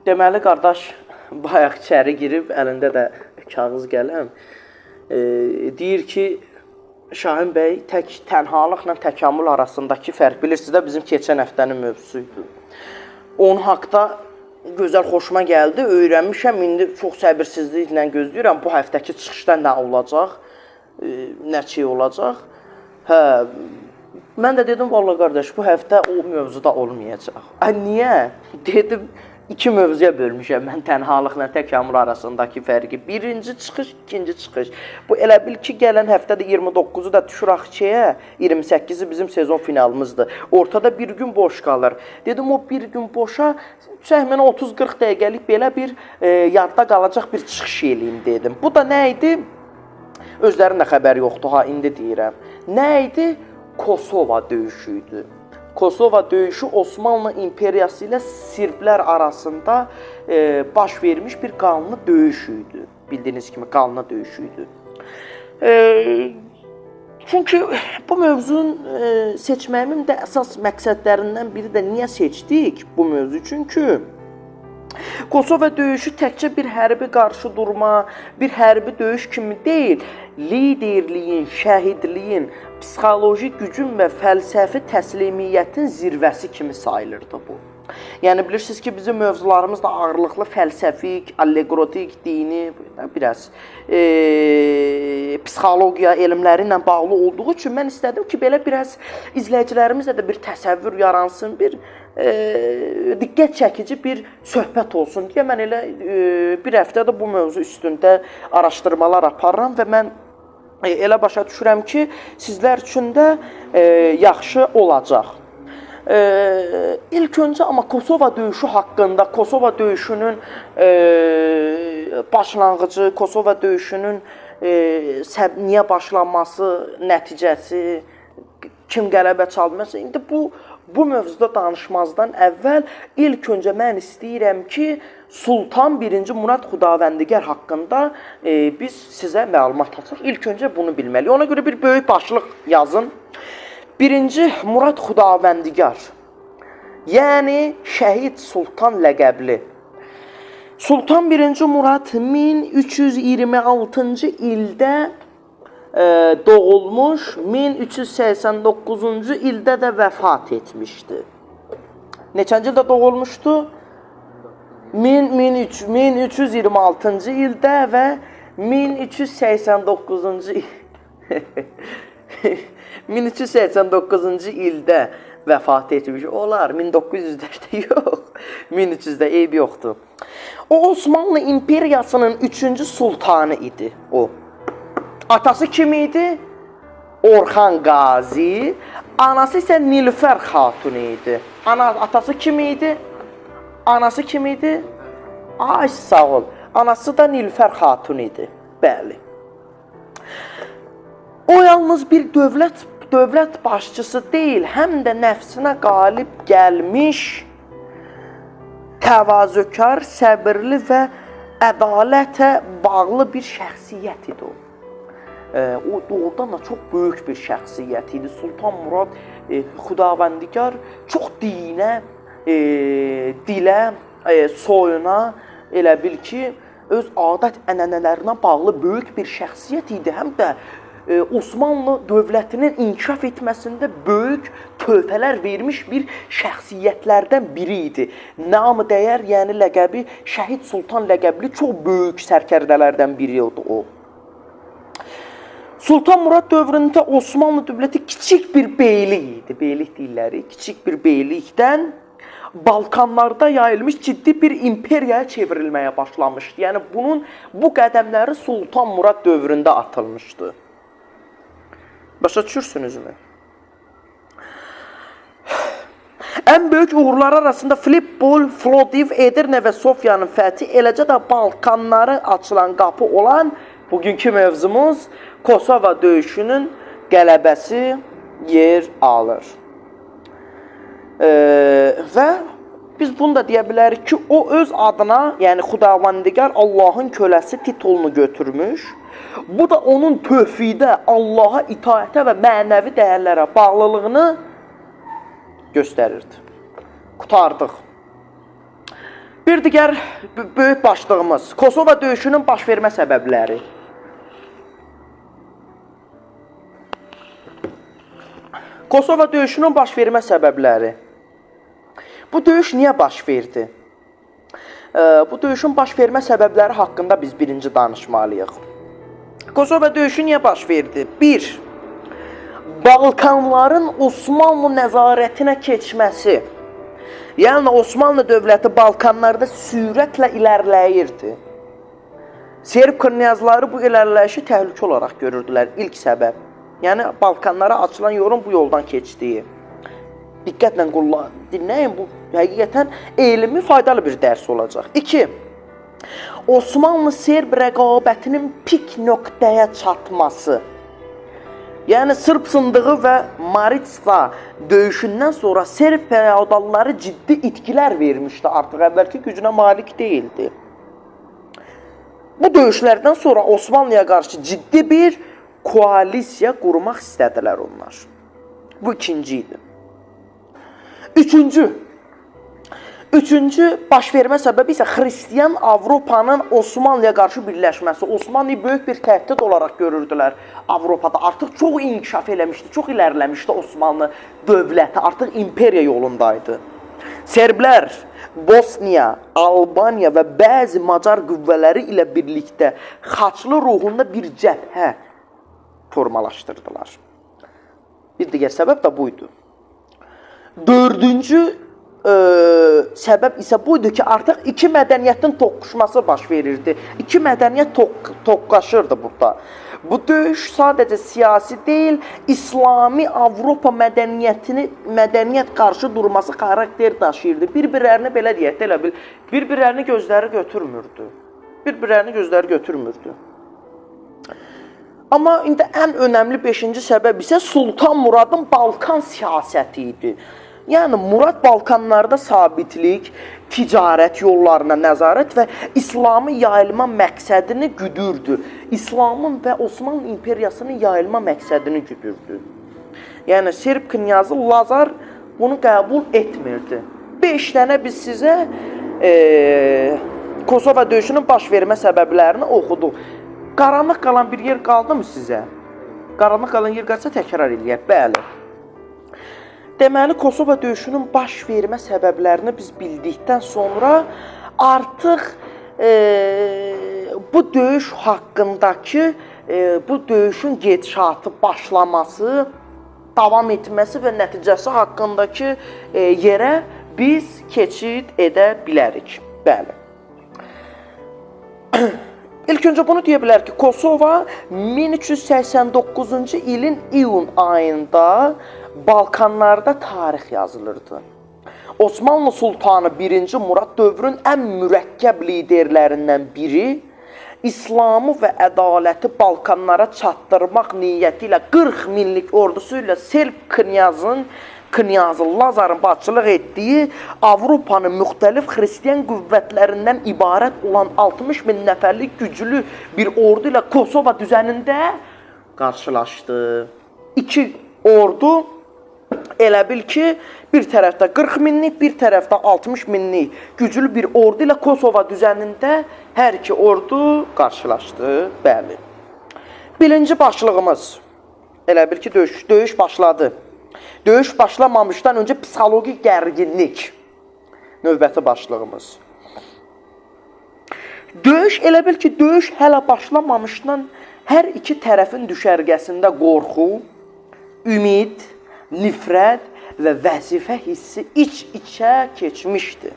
Deməli, qardaş bayaq içəri girib, əlində də kağız qələm, deyir ki, Şahin bəy, tək tənhalıqla təkamül arasındakı fərq, bilirsiniz də, bizim keçən həftənin mövzusu idi. Onun haqda gözəl xoşuma gəldi, öyrənmişəm, indi çox səbirsizliklə gözləyirəm bu həftəki çıxışda nə olacaq, nə şey olacaq. Hə, mən də dedim, vallah qardaş, bu həftə o mövzuda olmayacaq. Ay, niyə? Dedim, iki mövzuya bölmüşəm mən tənhalıqla təkamül arasındakı fərqi. Birinci çıxış, ikinci çıxış. Bu elə bil ki, gələn həftə də 29-u da düşür Axçaya, 28-i bizim sezon finalımızdır. Ortada bir gün boş qalır. Dedim, o bir gün boşa təxminən 30-40 dəqiqəlik belə bir yadda qalacaq bir çıxış eləyim dedim. Bu da nə idi? Özlərinin də xəbəri yoxdur, ha, indi deyirəm. Nə idi? Kosova döyüşü idi. Kosova döyüşü Osmanlı İmperiyası ilə Sirblər arasında baş vermiş bir qanlı döyüş idi. Bildiyiniz kimi qanlı döyüş idi. Çünki bu mövzunun seçməyimin də əsas məqsədlərindən biri də niyə seçdik bu mövzu? Çünki Kosova döyüşü təkcə bir hərbi qarşı durma, bir hərbi döyüş kimi deyil, liderliyin, şəhidliyin, psixoloji gücün və fəlsəfi təslimiyyətin zirvəsi kimi sayılırdı bu. Yəni, bilirsiniz ki, bizim mövzularımız da ağırlıqlı fəlsəfik, allegrotik, dini, biraz psixologiya elmləri ilə bağlı olduğu üçün mən istədim ki, belə biraz izləyicilərimizlə də bir təsəvvür yaransın, bir diqqət çəkici bir söhbət olsun deyə mən elə bir həftədə bu mövzu üstündə araşdırmalar aparıram və mən elə başa düşürəm ki, sizlər üçün də yaxşı olacaq. İlk öncə amma Kosova döyüşü haqqında, Kosova döyüşünün başlanğıcı, Kosova döyüşünün niyə başlanması, nəticəsi, kim qələbə çaldı. Məsələn, indi bu mövzuda danışmazdan əvvəl ilk öncə mən istəyirəm ki, Sultan 1-ci Murad Xudavəndigar haqqında biz sizə məlumat açaq. İlk öncə bunu bilməliyik. Ona görə bir böyük başlıq yazın. 1-ci Murad Xudavəndigar, yəni Şəhid Sultan ləqəbli. Sultan 1-ci Murad 1326-cı ildə doğulmuş, 1389-cu ildə də vəfat etmişdi. Neçənci ildə doğulmuşdu? 1326-cı ildə və 1389-cu 1389-cu ildə vəfat etmiş. Olar, 1900-də yox, 1300-də eyb yoxdur. O, Osmanlı İmperiyasının 3-cü sultanı idi o. Atası kim idi? Orxan Qazi. Anası isə Nilüfər Xatun idi. Atası kim idi? Anası kim idi? Ay, sağ ol. Anası da Nilüfər Xatun idi. Bəli. O, yalnız bir dövlət başçısı deyil, həm də nəfsinə qalib gəlmiş, təvazökar, səbirli və ədalətə bağlı bir şəxsiyyət idi o. O, doğrudan da çox böyük bir şəxsiyyət idi. Sultan Murad Xudavəndigar çox dinə, dilə, soyuna, elə bil ki, öz adət-ənənələrinə bağlı böyük bir şəxsiyyət idi. Həm də Osmanlı dövlətinin inkişaf etməsində böyük töhfələr vermiş bir şəxsiyyətlərdən biri idi. Namı dəyər, yəni ləqəbi Şəhid Sultan ləqəbli çox böyük sərkərdələrdən biri idi o. Sultan Murad dövründə Osmanlı dövləti kiçik bir beylik idi. Beylik deyirləri, kiçik bir beylikdən Balkanlarda yayılmış ciddi bir imperiyaya çevrilməyə başlamışdı. Yəni bu qədəmləri Sultan Murad dövründə atılmışdı. Başa düşürsünüzmü? Ən böyük uğurları arasında Filippo, Flodiv, Edirne və Sofiyanın fəthi, eləcə də Balkanları açılan qapı olan bugünkü mövzumuz Kosova döyüşünün qələbəsi yer alır. Və biz bunu da deyə bilərik ki, o öz adına, yəni Xudavəndigar Allahın köləsi titulunu götürmüş. Bu da onun tövhidə, Allaha itaətə və mənəvi dəyərlərə bağlılığını göstərirdi. Qurtardıq. Bir digər böyük başlığımız Kosova döyüşünün baş vermə səbəbləri. Kosova döyüşünün baş vermə səbəbləri. Bu döyüş niyə baş verdi? Bu döyüşün baş vermə səbəbləri haqqında biz birinci danışmalıyıq. Kosova döyüşü niyə baş verdi? 1. Balkanların Osmanlı nəzarətinə keçməsi. Yəni Osmanlı dövləti Balkanlarda sürətlə irəliləyirdi. Serb knyazları bu irəliləyişi təhlükə olaraq görürdülər. İlk səbəb. Yəni Balkanlara açılan yolun bu yoldan keçdiyi. Diqqətlə dinləyin, bu həqiqətən elmi faydalı bir dərs olacaq. 2. Osmanlı-Serb rəqabətinin pik nöqtəyə çatması. Yəni Sırp sındığı və Maritsa döyüşündən sonra Serb feodalları ciddi itkilər vermişdi. Artıq əvvəlki gücünə malik deyildi. Bu döyüşlərdən sonra Osmanlıya qarşı ciddi bir koalisiya qurmaq istədilər onlar. Bu ikinci idi. Üçüncü baş vermə səbəbi isə Xristian Avropanın Osmanlıya qarşı birləşməsi. Osmanlıyı böyük bir təhdid olaraq görürdülər Avropada. Artıq çox inkişaf eləmişdi, çox ilerləmişdi Osmanlı dövləti. Artıq imperiya yolundaydı. Serblər, Bosniya, Albaniya və bəzi Macar qüvvələri ilə birlikdə xaçlı ruhunda bir cəbhə formalaşdırdılar. Bir digər səbəb də buydu. Dördüncü səbəb isə buydu ki, artıq iki mədəniyyətin toqquşması baş verirdi. İki mədəniyyət toqqaşırdı burada. Bu döyüş sadəcə siyasi deyil, İslami Avropa mədəniyyət qarşı durması xarakter daşıyırdı. Bir-birlərini belə deyək də, elə bil, bir-birlərini gözləri götürmürdü. Bir-birlərini gözləri götürmürdü. Amma indi ən önəmli beşinci səbəb isə Sultan Muradın Balkan siyasəti idi. Yəni Murad Balkanlarda sabitlik, ticarət yollarına nəzarət və İslamı yayılma məqsədini güdürdü. İslamın və Osmanlı imperiyasının yayılma məqsədini güdürdü. Yəni Serb knyazı Lazar bunu qəbul etmirdi. 5 dənə biz sizə Kosova döyüşünün baş vermə səbəblərini oxuduq. Qaranlıq qalan bir yer qaldı mı sizə? Qaranlıq qalan yer qalsa təkrar eləyək. Bəli. Deməli, Kosova döyüşünün baş vermə səbəblərini biz bildikdən sonra artıq bu döyüş haqqındakı, bu döyüşün gedişatı, başlaması, davam etməsi və nəticəsi haqqındakı yerə biz keçid edə bilərik. Bəli. İlk öncə bunu deyə bilər ki, Kosova 1389-cu ilin iyun ayında Balkanlarda tarix yazılırdı. Osmanlı Sultanı 1-ci Murad dövrün ən mürəkkəb liderlərindən biri, İslamı və ədaləti Balkanlara çatdırmaq niyyəti ilə 40 minlik ordusu ilə Serb knyazı Lazarın başçılıq etdiyi Avropanın müxtəlif xristian qüvvətlərindən ibarət olan 60 min nəfərlik güclü bir ordu ilə Kosova düzənində qarşılaşdı. İki ordu elə bil ki, bir tərəfdə 40 minlik, bir tərəfdə 60 minlik güclü bir ordu ilə Kosova düzənində hər iki ordu qarşılaşdı. Bəli. Birinci başlığımız, elə bil ki, döyüş başladı. Döyüş başlamamışdan öncə psixoloji gərginlik növbəti başlığımız. Döyüş elə bil ki, döyüş hələ başlamamışdan hər iki tərəfin düşərgəsində qorxu, ümid, nifrət və vəzifə hissi iç-içə keçmişdi.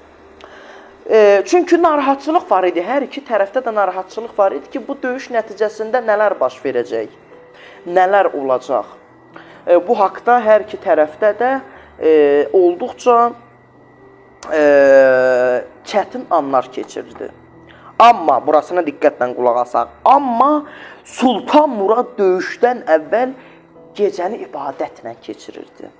Çünki narahatçılıq var idi, hər iki tərəfdə də narahatçılıq var idi ki, bu döyüş nəticəsində nələr baş verəcək, nələr olacaq. Bu haqda hər iki tərəfdə də olduqca çətin anlar keçirdi. Amma, burasına diqqətlə qulaq asaq, amma Sultan Murad döyüşdən əvvəl gecəni ibadətlə keçirirdi.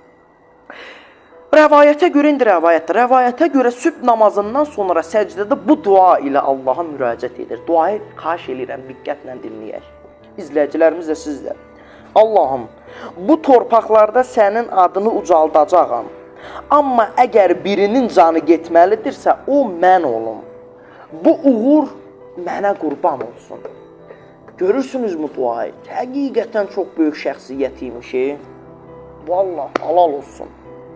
Rəvayətə görə, indi rəvayətdir, rəvayətə görə sübh namazından sonra səcdədə bu dua ilə Allaha müraciət edir. Duayı xahiş eləyirəm, diqqətlə dinləyək. İzləyicilərimiz də siz də. Allahım, bu torpaqlarda sənin adını ucaldacağam. Amma əgər birinin canı getməlidirsə, o mən olum. Bu uğur mənə qurban olsun. Görürsünüzmü bu ayət? Həqiqətən çox böyük şəxsiyyət imiş. Vallah, halal olsun.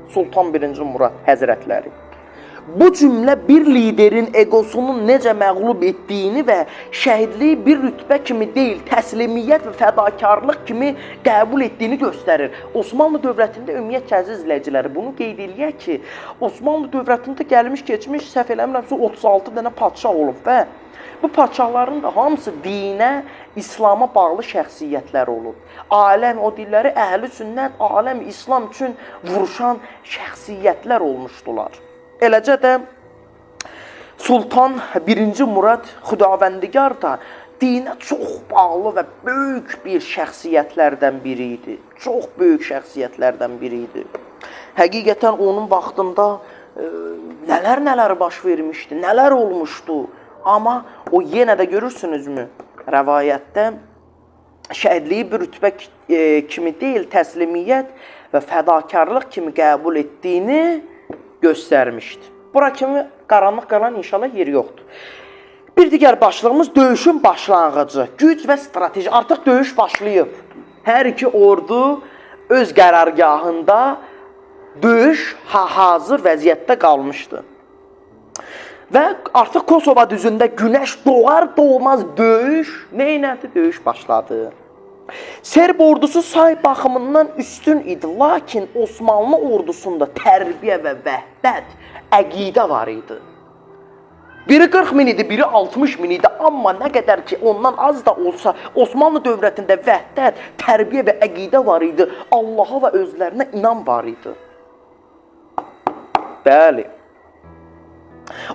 Sultan 1-ci Murad Həzrətləri. Bu cümlə bir liderin egosunun necə məğlub etdiyini və şəhidliyi bir rütbə kimi deyil, təslimiyyət və fədakarlıq kimi qəbul etdiyini göstərir. Osmanlı dövlətində ümumiyyətcə əziz izləyiciləri bunu qeyd eləyək ki, Osmanlı dövlətində gəlmiş keçmiş səhv eləmirəmsə 36 dənə padşah olub və bu padşahların da hamısı dinə, İslama bağlı şəxsiyyətlər olub. Aləm o dilləri əhli sünnət, aləm İslam üçün vuruşan şəxsiyyətlər olmuşdular. Eləcə də Sultan 1-ci Murad Xudavəndigar da dinə çox bağlı və böyük bir şəxsiyyətlərdən biri idi. Çox böyük şəxsiyyətlərdən biri idi. Həqiqətən onun vaxtında nələr-nələr baş vermişdi, nələr olmuşdu. Amma o yenə də görürsünüzmü, rəvayətdə şəhidliyi bir rütbə kimi deyil, təslimiyyət və fədakarlıq kimi qəbul etdiyini göstərmişdi. Bura kimi qaranlıq qalan inşallah yeri yoxdur. Bir digər başlığımız döyüşün başlanğıcı, güc və strateji. Artıq döyüş başlayıb. Hər iki ordu öz qərargahında döyüş hazır vəziyyətdə qalmışdı. Və artıq Kosova düzündə günəş doğar doğmaz döyüş neynədi? Döyüş başladı. Serb ordusu say baxımından üstün idi, lakin Osmanlı ordusunda tərbiyə və vəhdət, əqidə var idi. Biri 40 min idi, biri 60 min idi, amma nə qədər ki ondan az da olsa Osmanlı dövlətində vəhdət, tərbiyə və əqidə var idi, Allaha və özlərinə inan var idi. Bəli.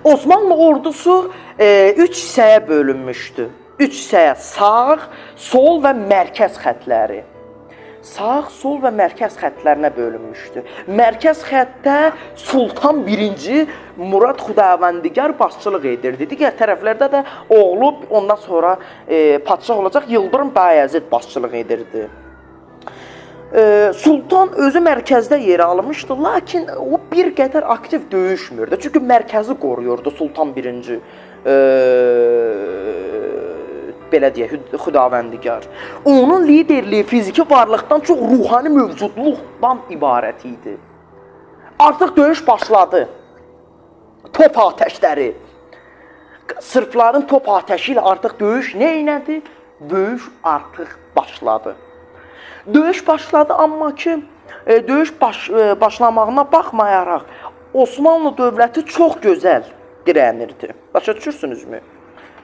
Osmanlı ordusu 3 hissəyə bölünmüşdü. 3 hissəyə: sağ, sol və mərkəz xətləri. Sağ, sol və mərkəz xətlərinə bölünmüşdü. Mərkəz xəttdə Sultan 1-ci Murad Xudavəndigar başçılıq edirdi. Digər tərəflərdə də oğlu ondan sonra padşah olacaq Yıldırım Bayezid başçılıq edirdi. Sultan özü mərkəzdə yer almışdı, lakin o bir qədər aktiv döyüşmürdü. Çünki mərkəzi qoruyurdu Sultan 1-ci belə deyək, Xudavəndigar. Onun liderliyi fiziki varlıqdan çox ruhani mövcudluqdan ibarət idi. Artıq döyüş başladı. Top atəşləri. Sırpların top atəşi ilə artıq döyüş nə elədi? Döyüş artıq başladı. Döyüş başladı, amma ki, döyüş başlamağına baxmayaraq Osmanlı dövləti çox gözəl dirənirdi. Başa düşürsünüzmü?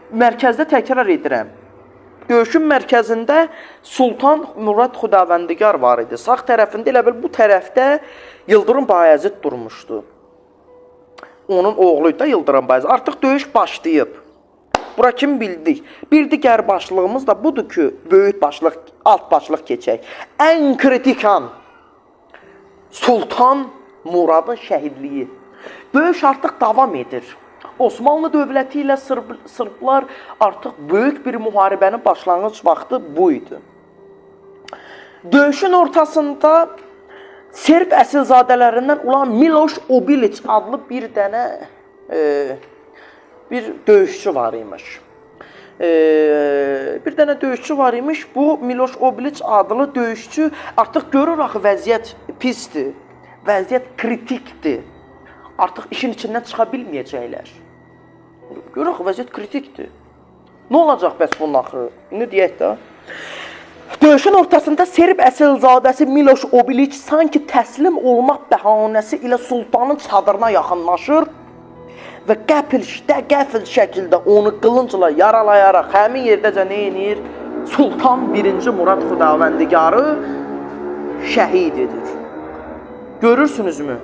Mərkəzdə təkrar edirəm. Döyüşün mərkəzində Sultan Murad Xudavəndigar var idi. Sağ tərəfində elə bil bu tərəfdə Yıldırım Bayezid durmuşdu. Onun oğlu idi da Yıldırım Bayezid. Artıq döyüş başlayıb. Bura kim bildik? Bir digər başlığımız da budur ki, böyük başlıq, alt başlıq keçək. Ən kritik an Sultan Muradın şəhidliyi. Döyüş artıq davam edir. Osmanlı dövləti ilə Sırplar artıq böyük bir müharibənin başlanğıc vaxtı bu idi. Döyüşün ortasında Serb əsilzadələrindən olan Miloš Obilić adlı bir dənə bir döyüşçü var imiş. Bir dənə döyüşçü var imiş. Bu Miloš Obilić adlı döyüşçü artıq görür axı vəziyyət pisdir, vəziyyət kritikdir. Artıq işin içindən çıxa bilməyəcəklər. Görür axı vəziyyət kritikdir. Nə olacaq bəs bunun axırı? İndi deyək də. Döyüşün ortasında Serb əsilzadəsi Miloš Obilić sanki təslim olmaq bəhanəsi ilə sultanın çadırına yaxınlaşır və qəfil şəkildə onu qılıncla yaralayaraq həmin yerdəcə nə edir? Sultan 1-ci Murad Xudavəndigarı şəhid edir. Görürsünüzmü?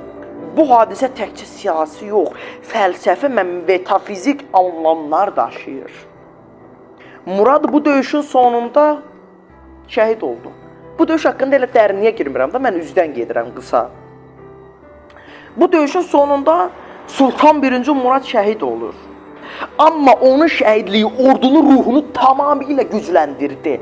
Bu hadisə təkcə siyasi yox, fəlsəfi və metafizik anlamlar daşıyır. Murad bu döyüşün sonunda şəhid oldu. Bu döyüş haqqında elə dərinliyə girmirəm də, mən üzdən gedirəm qısa. Bu döyüşün sonunda Sultan 1-ci Murad şəhid olur. Amma onun şəhidliyi ordunun ruhunu tamamilə gücləndirdi.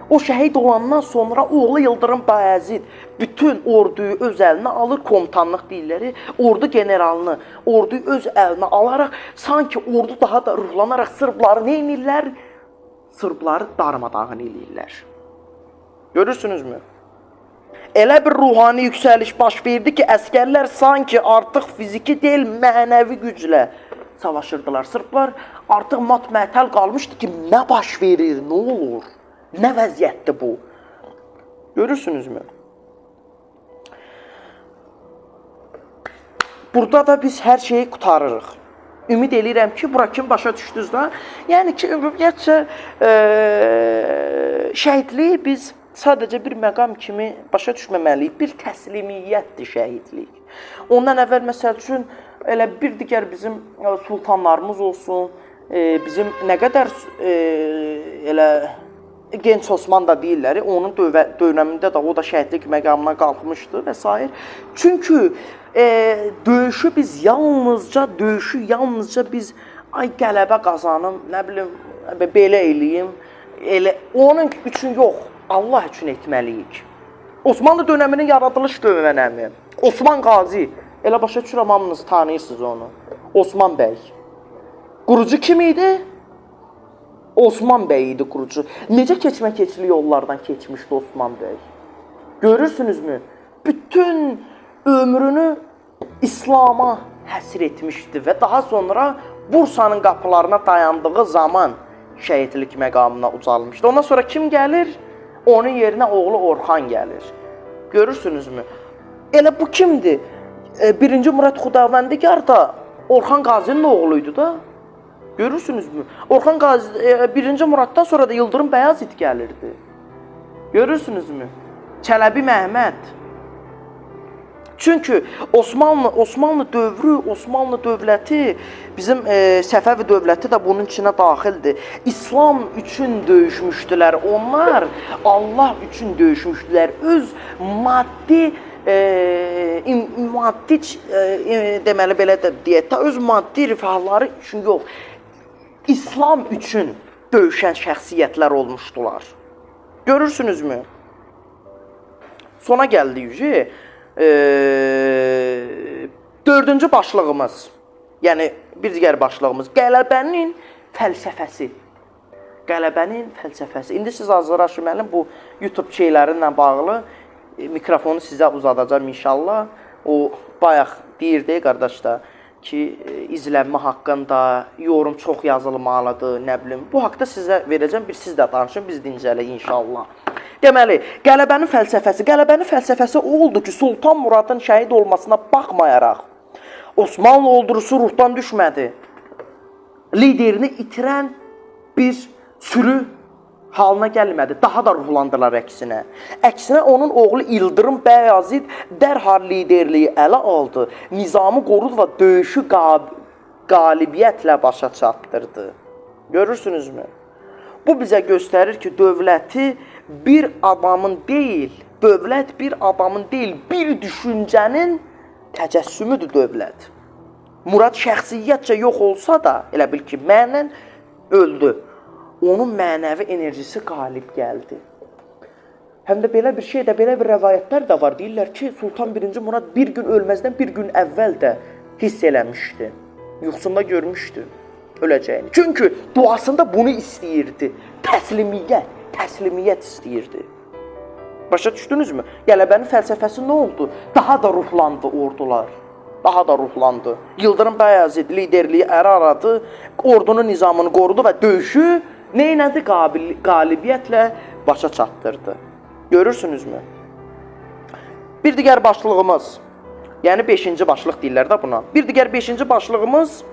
O şəhid olandan sonra oğlu Yıldırım Bayazid bütün orduyu öz əlinə alır, komutanlıq deyirlər, ordu generalını, orduyu öz əlinə alaraq, sanki ordu daha da ruhlanaraq sırbları nə edirlər? Sırbları darmadağın eləyirlər. Görürsünüzmü? Elə bir ruhani yüksəliş baş verdi ki, əskərlər sanki artıq fiziki deyil, mənəvi güclə savaşırdılar. Sırblar artıq mat-məətəl qalmışdı ki, nə baş verir, nə olur, nə vəziyyətdir bu? Görürsünüzmü? Burada da biz hər şeyi qurtarırıq. Ümid eləyirəm ki, bura kim başa düşdünüz də? Yəni ki, ümumiyyətcə şəhidliyi biz sadəcə bir məqam kimi başa düşməməliyik. Bir təslimiyyətdir şəhidlik. Ondan əvvəl, məsəl üçün, elə bir digər bizim sultanlarımız olsun, bizim nə qədər elə Genç Osman da deyirlər, onun dönəmində də o da şəhidlik məqamına qalxmışdı və s. Çünki döyüşü biz yalnızca, biz ay qələbə qazanım, nə bilim, belə eləyim, elə onun üçün yox, Allah üçün etməliyik. Osmanlı dönəminin yaradılış dönəmi, Osman Qazi, elə başa düşürəm, hamınız tanıyırsınız onu, Osman bəy. Qurucu kim idi? Osman bəy idi qurucu. Necə keçmə-keçli yollardan keçmişdi Osman bəy? Görürsünüzmü? Bütün ömrünü İslam'a həsr etmişdi və daha sonra Bursanın qapılarına dayandığı zaman şəhidlik məqamına ucalmışdı. Ondan sonra kim gəlir? Onun yerinə oğlu Orxan gəlir. Görürsünüzmü? Elə bu kimdir? 1-ci Murad Xudavəndigar da Orxan Qazinin oğluydu da. Görürsünüzmü? Orxan Qazi 1-ci Muraddan sonra da Yıldırım Bəyazid gəlirdi. Görürsünüzmü? Çələbi Məhəmməd. Çünki Osmanlı dövrü, Osmanlı dövləti, bizim Səfəvi dövləti də bunun içinə daxildir. İslam üçün döyüşmüşdülər. Onlar Allah üçün döyüşmüşdülər. Öz maddi deməli belə də deyək də, öz maddi rifahları üçün yox, İslam üçün döyüşən şəxsiyyətlər olmuşdular. Görürsünüzmü? Sona gəldik. Dördüncü başlığımız, yəni bir digər başlığımız, qələbənin fəlsəfəsi. Qələbənin fəlsəfəsi. İndi siz Azər müəllim bu YouTube şeylərinlə bağlı mikrofonu sizə uzadacağam inşallah. O bayaq deyirdi qardaş da ki, izlənmə haqqında yorum çox yazılmalıdır, nə bilim. Bu haqda sizə verəcəm, bir siz də danışın, biz dincələk inşallah. Deməli, qələbənin fəlsəfəsi. Qələbənin fəlsəfəsi o oldu ki, Sultan Muradın şəhid olmasına baxmayaraq Osmanlı ordusu ruhdan düşmədi. Liderini itirən bir sürü halına gəlmədi. Daha da ruhlandılar əksinə. Əksinə onun oğlu İldırım Bəyazid dərhal liderliyi ələ aldı. Nizamı qorudu və döyüşü qalibiyyətlə başa çatdırdı. Görürsünüzmü? Bu bizə göstərir ki, dövləti bir adamın deyil, dövlət bir adamın deyil, bir düşüncənin təcəssümüdür dövlət. Murad şəxsiyyətcə yox olsa da, elə bil ki, mənən öldü. Onun mənəvi enerjisi qalib gəldi. Həm də belə bir şey də, belə bir rəvayətlər də var. Deyirlər ki, Sultan 1-ci Murad bir gün ölməzdən bir gün əvvəl də hiss eləmişdi. Yuxusunda görmüşdü öləcəyini. Çünki duasında bunu istəyirdi. Təslimiyyət, təslimiyyət istəyirdi. Başa düşdünüzmü? Qələbənin fəlsəfəsi nə oldu? Daha da ruhlandı ordular. Daha da ruhlandı. Yıldırım Bəyazid liderliyi ələ aradı, ordunun nizamını qorudu və döyüşü nə elədi? Qalibiyyətlə başa çatdırdı. Görürsünüzmü? Bir digər başlığımız, yəni 5-ci başlıq deyirlər də buna. Bir digər 5-ci başlığımız,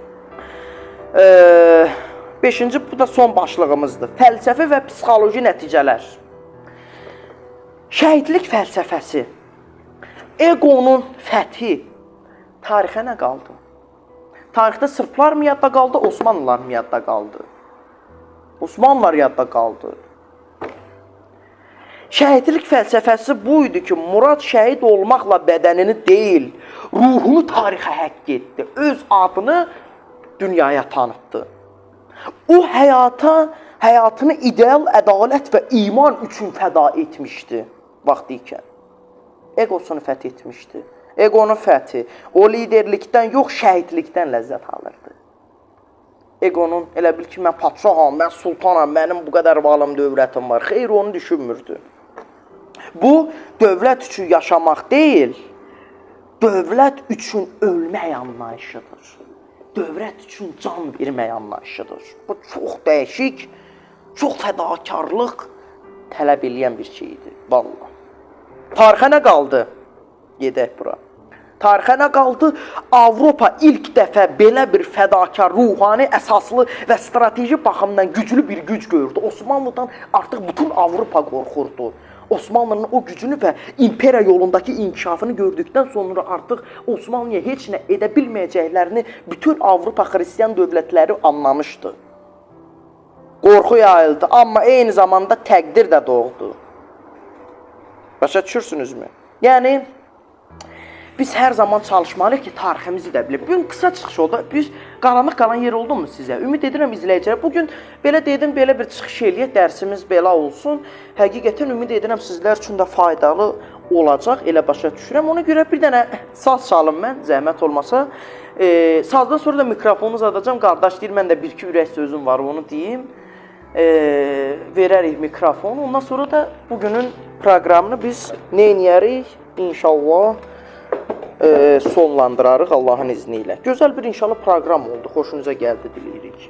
5-ci bu da son başlığımızdır. Fəlsəfi və psixoloji nəticələr. Şəhidlik fəlsəfəsi, eqonun fəthi tarixə nə qaldı? Tarixdə Sırplar mı yadda qaldı, Osmanlılar mı yadda qaldı? Osmanlılar yadda qaldı. Şəhidlik fəlsəfəsi bu idi ki, Murad şəhid olmaqla bədənini deyil, ruhunu tarixə həkk etdi. Öz adını dünyaya tanıtdı. O həyata Həyatını ideal, ədalət və iman üçün fəda etmişdi vaxtı ikən. Eqosunu fəth etmişdi. Eqonun fəthi. O liderlikdən yox, şəhidlikdən ləzzət alırdı. Eqonun elə bil ki, mən padşaham, mən sultanam, mənim bu qədər valım, dövlətim var. Xeyr, onu düşünmürdü. Bu, dövlət üçün yaşamaq deyil, dövlət üçün ölmək anlayışıdır. Dövlət üçün can vermək anlayışıdır. Bu, çox dəyişik, çox fədakarlıq tələb eləyən bir şeydir. Vallahi. Tarixə nə qaldı? Gedək bura. Tarixə nə qaldı? Avropa ilk dəfə belə bir fədakar, ruhani, əsaslı və strateji baxımdan güclü bir güc gördü. Osmanlıdan artıq bütün Avropa qorxurdu. Osmanlının o gücünü və imperiya yolundakı inkişafını gördükdən sonra artıq Osmanlıya heç nə edə bilməyəcəklərini bütün Avropa xristian dövlətləri anlamışdı. Qorxu yayıldı, amma eyni zamanda təqdir də doğdu. Başa düşürsünüzmü? Yəni, biz hər zaman çalışmalıyıq ki, tariximizi də bilək. Bugün qısa çıxış oldu. Biz qaranlıq qalan yer oldu mu sizə? Ümid edirəm izləyicilər. Bugün belə dedim, belə bir çıxış eləyək, dərsimiz belə olsun. Həqiqətən ümid edirəm sizlər üçün də faydalı olacaq, elə başa düşürəm. Ona görə bir dənə saz çalım mən, zəhmət olmasa. Sazdan sonra da mikrofonu uzadacağam. Qardaş deyir, mən də bir-iki ürək sözüm var, onu deyim. Verərik mikrofonu. Ondan sonra da bugünün proqramını biz nə eləyərik? İnşallah sonlandırarıq Allahın izni ilə. Gözəl bir inşallah proqram oldu. Xoşunuza gəldi diləyirik.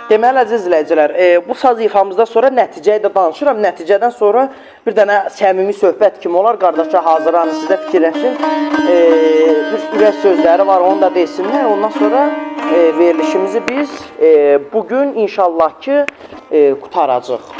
Deməli, əziz izləyicilər, bu saz ifamızdan sonra nəticəyi də danışıram. Nəticədən sonra bir dənə səmimi söhbət kimi olar. Qardaşlar, hazırlanın, sizə fikirləşin. Bir ürək sözləri var, onu da desinlər. Ondan sonra verilişimizi biz bugün inşallah ki qurtaracaq.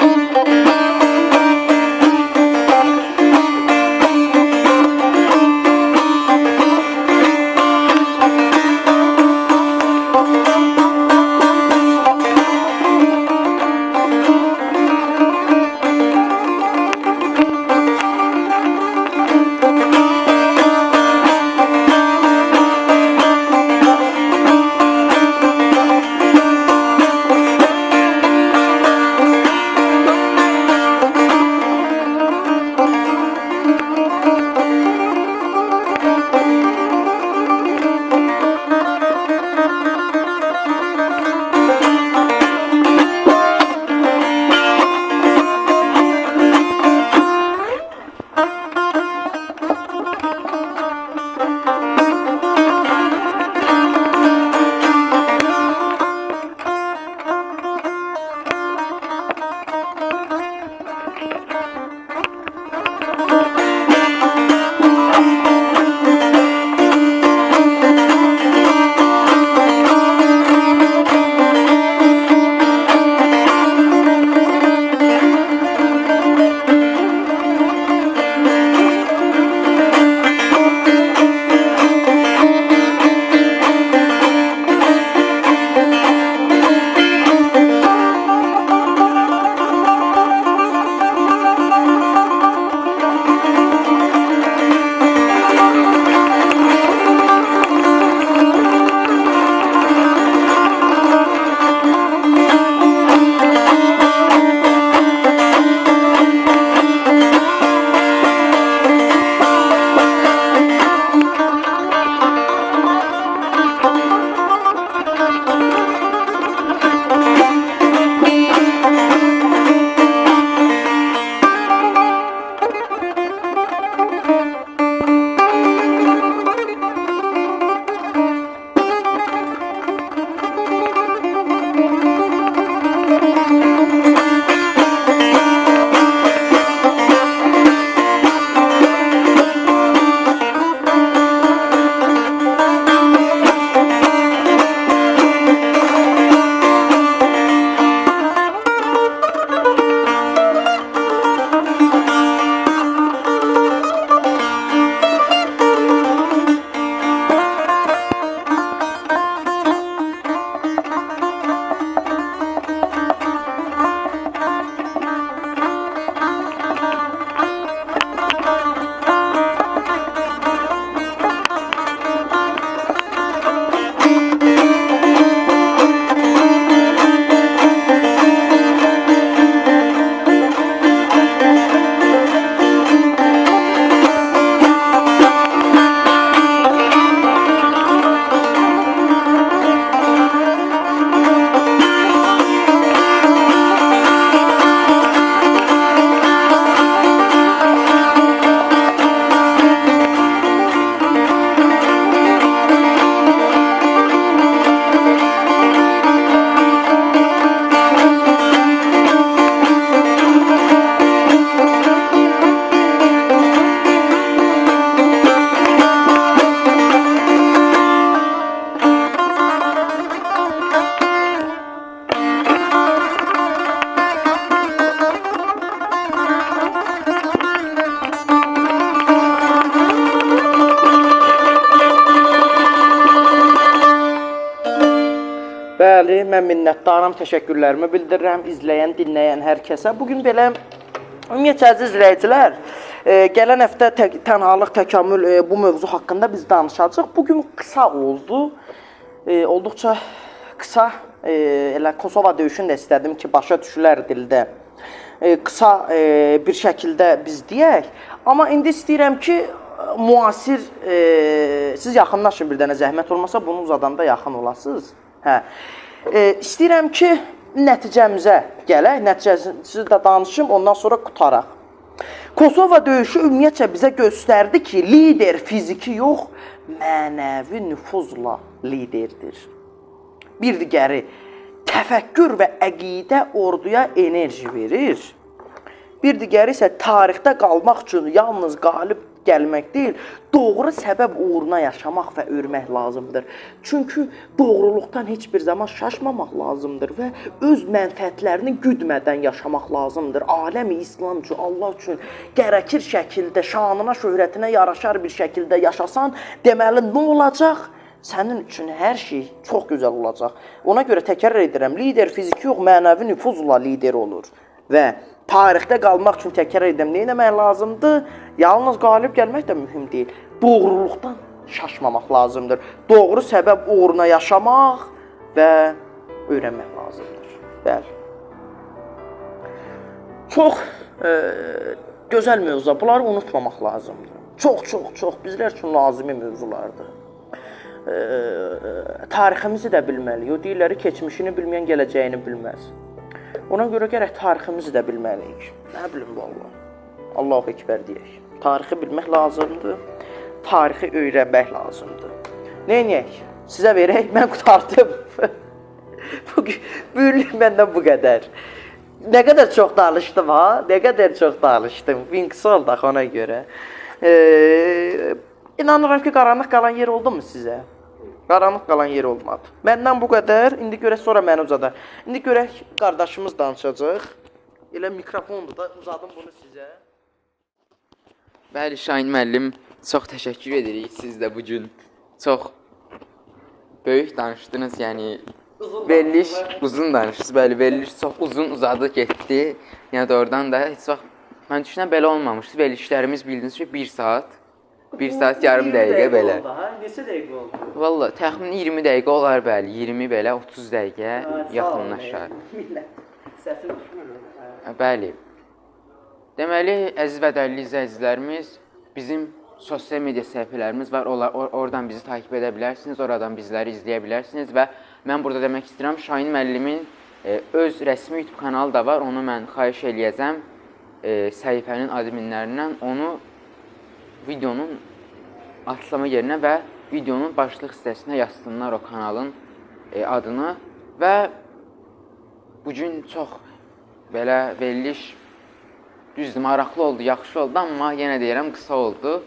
Bəli, mən minnətdaram, təşəkkürlərimi bildirirəm izləyən, dinləyən hər kəsə. Bu gün belə ümumiyyətcə əziz izləyicilər, gələn həftə tənhalıq, təkamül bu mövzu haqqında biz danışacağıq. Bu gün qısa oldu. Olduqca qısa, elə Kosova döyüşünü də istədim ki, başa düşülər dildə. Qısa bir şəkildə biz deyək. Amma indi istəyirəm ki, müasir siz yaxınlaşın bir dənə zəhmət olmasa bunu uzadanda yaxın olasınız. Hə. İstəyirəm ki, nəticəmizə gələk, nəticəsini də danışım, ondan sonra qutaraq. Kosova döyüşü ümumiyyətcə bizə göstərdi ki, lider fiziki yox, mənəvi nüfuzla liderdir. Bir digəri, təfəkkür və əqidə orduya enerji verir. Bir digəri isə tarixdə qalmaq üçün yalnız qalib gəlmək deyil, doğru səbəb uğruna yaşamaq və örmək lazımdır. Çünki doğruluqdan heç bir zaman şaşmamaq lazımdır və öz mənfəətlərini güdmədən yaşamaq lazımdır. Aləmi İslam üçün, Allah üçün gərəkir şəkildə, şanına, şöhrətinə yaraşar bir şəkildə yaşasan, deməli nə olacaq? Sənin üçün hər şey çox gözəl olacaq. Ona görə təkrar edirəm, lider fiziki yox, mənəvi nüfuzla lider olur və tarixdə qalmaq üçün təkrar edirəm, nə etmək lazımdır? Yalnız qalib gəlmək də mühüm deyil. Doğruluqdan şaşmamaq lazımdır. Doğru səbəb uğruna yaşamaq və öyrənmək lazımdır. Bəli. Çox gözəl mövzu. Bunları unutmamaq lazımdır. Çox, çox, çox bizlər üçün lazımi mövzulardır. Tariximizi də bilməliyik. O deyirlər ki, keçmişini bilməyən gələcəyini bilməz. Ona görə gərək tariximizi də bilməliyik. Nə bilim vallah. Allahu Ekber deyək. Tarixi bilmək lazımdır. Tarixi öyrənmək lazımdır. Nə edək? Sizə verək, mən qurtardım. Bugün məndən bu qədər. Nə qədər çox danışdım ha? Nə qədər çox danışdım. Winx oldu axı ona görə. İnanıram ki, qaranlıq qalan yer oldu mu sizə? Qaranlıq qalan yer olmadı. Məndən bu qədər. İndi görək sonra məni uzadar. İndi görək qardaşımız danışacaq. Elə mikrofondur da, uzadım bunu sizə. Bəli, Şahin müəllim, çox təşəkkür edirik. Siz də bu gün çox böyük danışdınız, yəni veriliş uzun danışdınız. Bəli, veriliş çox uzun uzadı getdi. Yəni doğrudan da heç vaxt mən düşünürəm belə olmamışdı. Verilişlərimiz bildiyiniz kimi 1 saat, 1 saat yarım dəqiqə belə. Oldu, ha? Neçə dəqiqə oldu? Valla təxmini 20 dəqiqə olar bəli, 20 belə 30 dəqiqə yaxınlaşar. Millət səsim düşmür. Bəli. Deməli, əziz və dəyərli izləyicilərimiz, bizim sosial media səhifələrimiz var. Oradan bizi takip edə bilərsiniz, oradan bizləri izləyə bilərsiniz və mən burada demək istəyirəm, Şahin müəllimin öz rəsmi YouTube kanalı da var. Onu mən xahiş eləyəcəm səhifənin adminlərindən. Onu videonun açıqlama yerinə və videonun başlıq hissəsinə yazsınlar o kanalın adını. Və bugün çox belə veriliş düzdür, maraqlı oldu, yaxşı oldu, amma yenə deyirəm, qısa oldu.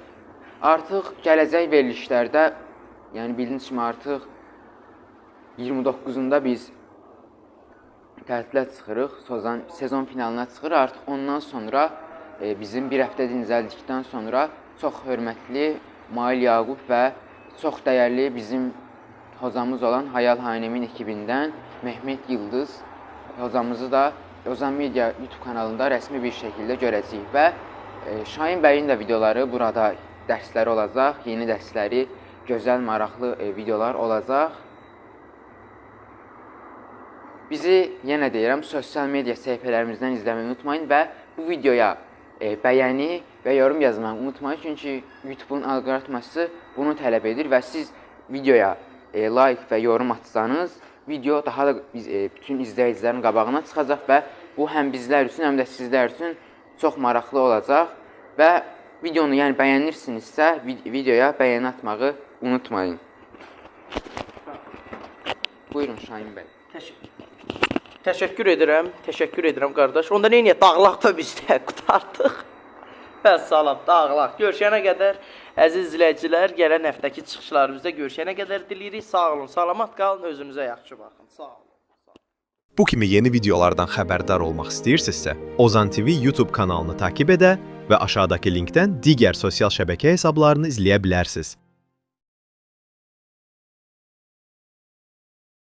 Artıq gələcək verilişlərdə, yəni bildiyiniz kimi artıq 29-unda biz tətilə çıxırıq, sezon finalına çıxırıq. Artıq ondan sonra bizim bir həftə dincəldikdən sonra çox hörmətli Mail Yaqub və çox dəyərli bizim hocamız olan Hayal Hanemin ekibindən Mehmet Yıldız hocamızı da Ozan Media YouTube kanalında rəsmi bir şəkildə görəcəyik və Şahin bəyin də videoları burada dərsləri olacaq, yeni dərsləri, gözəl, maraqlı videolar olacaq. Bizi, yenə deyirəm, sosial media səhifələrimizdən izləməyi unutmayın və bu videoya bəyəni və yorum yazmağı unutmayın, çünki YouTube-un algoritması bunu tələb edir və siz videoya like və yorum atsanız, video daha da bütün izləyicilərin qabağına çıxacaq və bu həm bizlər üçün, həm də sizlər üçün çox maraqlı olacaq və videonu yəni bəyənirsinizsə, videoya bəyəni atmağı unutmayın. Buyurun Şahin bəy. Təşəkkür edirəm, təşəkkür edirəm qardaş. Onda nə edək? Dağlaq da bizdə qurtardıq. Vəssalam, dağlaq. Görüşənə qədər əziz izləyicilər, gələn həftəki çıxışlarımızda görüşənə qədər diləyirik. Sağ olun, salamat qalın, özünüzə yaxşı baxın. Sağ olun. Bu kimi yeni videolardan xəbərdar olmaq istəyirsinizsə, Ozan TV YouTube kanalını takip edə və aşağıdakı linkdən digər sosial şəbəkə hesablarını izləyə bilərsiniz.